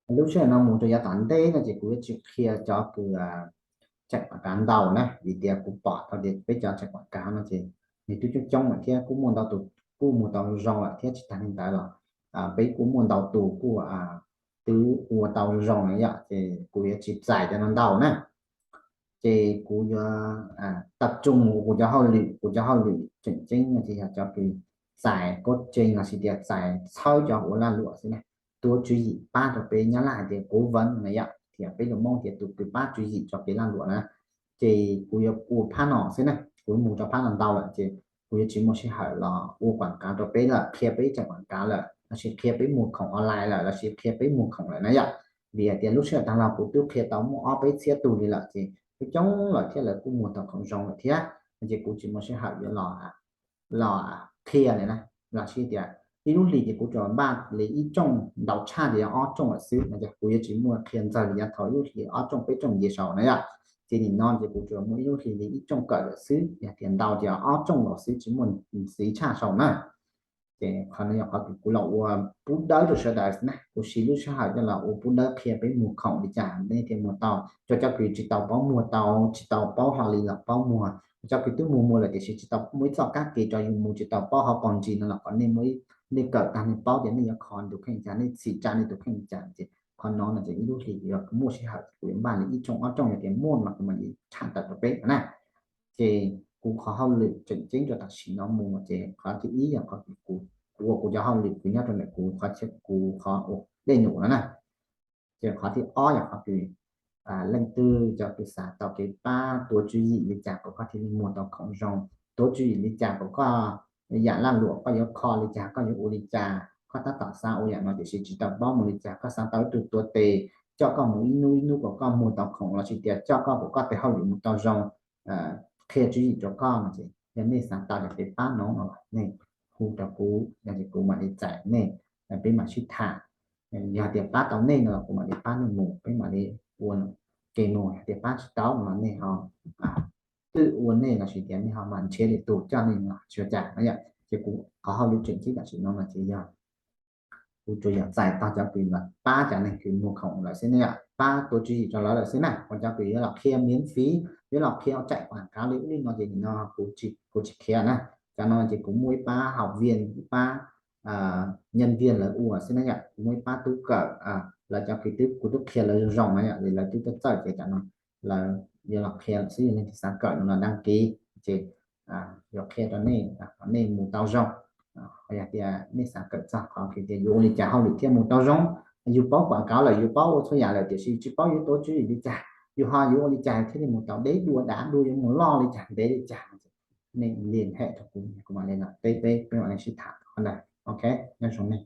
Lub sij hawm no mus rau yav tom ntej no ces kuv yuav tsis qhia cov kws tseem quam kav ntau na, vim tias kuv pom tau tias peb cov tseem quam kav no ces nws twb coob coob lawm thiab kuj muaj ntau tus kuj mus tau zoo lawm thiab tsis tag li ntawd los peb kuj muaj ntau tus kuj twb ua tau zoo lawm yom, ces kuv yuav tsis txais cov no ntau na. Ces kuv yuav tab tsoos ua kuv cov hauj lwm, kuv cov hauj lwm tseem ceeb no ces yog cov kws txais koob tsees los sis tias txais txhawb cov ua lag luam xwb na, tuav tswv yim pab rau peb, Nyab Laj hais tias kuv vees na yom, thiab peb lus Hmoob tias tus kws pab tswv yim tso kev lag luam na. Ces kuv yuav ua phab no xwb na, kuv mus rau phab no ntau lawm ces kuv yuav tsis muaj sij hawm los ua quam kav rau peb lawm, qhia peb tseem quam kav lawm los sis qhia peb muag khoom online lawm los sis qhia peb muag khoom lawm na yom. Vim hais tias lub sij hawm tag los kuv twb qhia tau muaj ob peb txhiab tug li lawm ces coob coob lawm thiab lawv kuj muag tau khoom zoo lawm thiab no ces kuv tsis muaj sij hawm yuav los los qhia li na. Los sis tias ib lub hlis ces kuv tsuas npaj li ib tsooj, ntau tshaj ces yog ob tsooj lawm xwb no ces kuv yuav tsis muaj qhia ntxaws li yav thaum ib lub hlis ob tsooj peb tsooj nce saud na yom. Ces nim no ces kuv tsuas muaj ib lub hlis li ib tsooj kawm lawm xwb, yog tias ntau ces ob tsooj lawm xwb tsis muaj ntxiv tshaj saud na. Ces qhov no yog qhov kws kuv los ua pub dawb rau sawv daws na, kuv siv lub sij hawm coj los ua pub dawb qhia peb muag khoom li cas nej thiaj muag tau. Cov, cov kws tsis tau paub muag tau, tsis tau paub hlo li los paub muag, cov kws twb muag muag lawm tiam sis tsis tau muaj ib txoj kab ke rau yus mus, tsis tau paub hauv pos ntsis no los kom nej muaj, nej kawm tag nej paub tias nej yuav kho tus kheej li cas, nej txhim tsa nej tus kheej li cas ces qhov no no ces ib lub hlis yog kuv muaj sij hawm kuv yuav npaj li ib tsooj ob tsooj, yog tias muaj mas kuv mam li tshaj tawm rau peb na. Ces kuv qhov hauj lwm tseem ceeb rau tam sim no mus ces qhov thib ib yog qhov kuv ua kuv cov hauj lwm kws nyob rau ntawm kuv qhov, kuv qhov ua dej num no na. Ces qhov thib ob yog qhov kws leej twg cov kws xav tau kev pab tuav tswv yim li cas kom koj thiaj li muag tau khoom zoo, tuav tswv yim li cas kom koj yam lag luam koj yuav kho li cas, koj yuav ua li cas, koj tab tom xav ua yam no tiam sis tsis tau paub mus li cas, koj xav tau ib tug tuav tes coj koj mus ib hnub ib hnub kom koj muag tau khoom los sis tias coj koj kom koj tes hauj lwm mus tau zoo, qhia tswv yim rau koj no ces yog nej xav tau cov kev pab no no nej hu rau kuv no ces kuv mam li txais nej, peb mam sib tham. Yog tias pab tau nej no los kuv mam li pab nej mus, peb mam li ua ke mus, yog tias pab tsis tau no nej ho twb ua nej los sis tias nej ho mam nrhiav lwm tus coj nej no tsis ua cas no yom. Ces kuv qhov hauj lwm tseem ceeb tam sim no no ces yog kuv tsuas yog txais tog cov kws los pab cov neeg kws muag khoom lawm xwb na yom, pab tuav tswv yim rau lawv lawm xwb na. Ua cov kws yuav los qhia miễn phí, yuav los qhia tseem quam kav li ub li no ces nim no kuv tsis qhia na. Cov no ces kuv muaj ib pab học viên, ib pab nhân viên lawv ua xwb na yom, kuv muaj ib pab tub kawm, lawv cov kws twb, kuv twb qhia lawv zoo zoo na yom, vim lawv twb txawj txawj ces cov no lawv yuav los qhia lawm xwb, yog leej twg xav kawm no los đăng ký ces yuav qhia rau nej kom nej mus tau zoo. Ho yog tias nej xav kawm txog qhov tias yuav ua li cas hauj lwm thiaj mus tau zoo, yus paub quảng cáo lawm, yus paub ua txhua yam lawm tiam sis tsis paub yuav tuav tswv yim li cas, yus ho yuav ua li cas thiaj li mus tau deb dua dav dua, yuav mus loj li cas ntev li cas, nej liên hệ rau kuv, kuv mam li los teb peb, peb mam li sib tham qhov ntawd. Ok, nyob zoo nej.